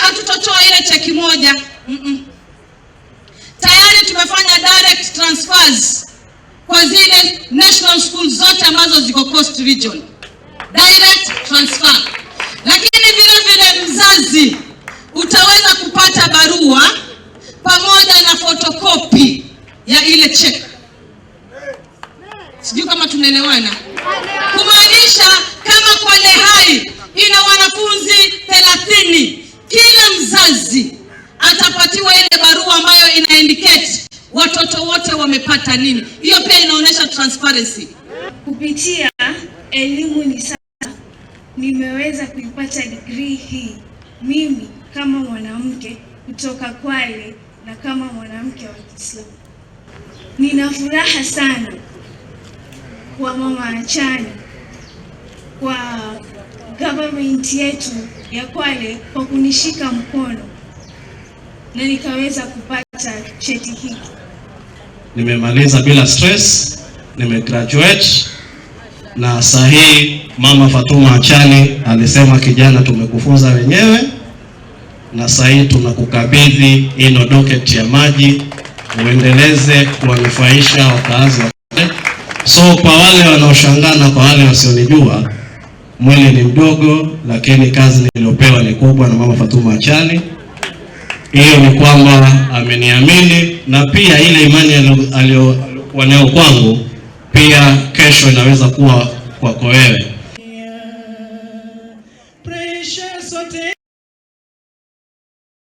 Hatutotoa ile cheki moja. Tayari tumefanya direct transfers kwa zile national schools zote ambazo ziko Coast Region, direct transfer. Lakini vile vile mzazi utaweza kupata barua pamoja na photocopy ya ile check. Sijui kama tunaelewana. Kumaanisha kama Kwale High ina wanafunzi 30, kila mzazi atapatiwa ile barua ambayo ina indicate watoto wote wamepata nini. Hiyo pia inaonyesha transparency. Kupitia Elimu ni Sasa nimeweza kuipata degree hii mimi kama mwanamke kutoka Kwale na kama mwanamke wa Kiislamu. Nina furaha sana kwa Mama Achani, kwa government yetu ya Kwale kwa kunishika mkono na nikaweza kupata cheti hiki. Nimemaliza bila stress, nimegraduate na saa hii Mama Fatuma Achani alisema, "Kijana, tumekufunza wenyewe na saa hii tunakukabidhi ino docket ya maji uendeleze kuwanufaisha wakaazi wa." So kwa wale wanaoshangaa na kwa wale wasionijua, mwili ni mdogo, lakini kazi niliyopewa ni kubwa na Mama Fatuma Achani. Hiyo ni kwamba ameniamini na pia ile imani aliyokuwa nayo kwangu pia kesho inaweza kuwa kwako wewe.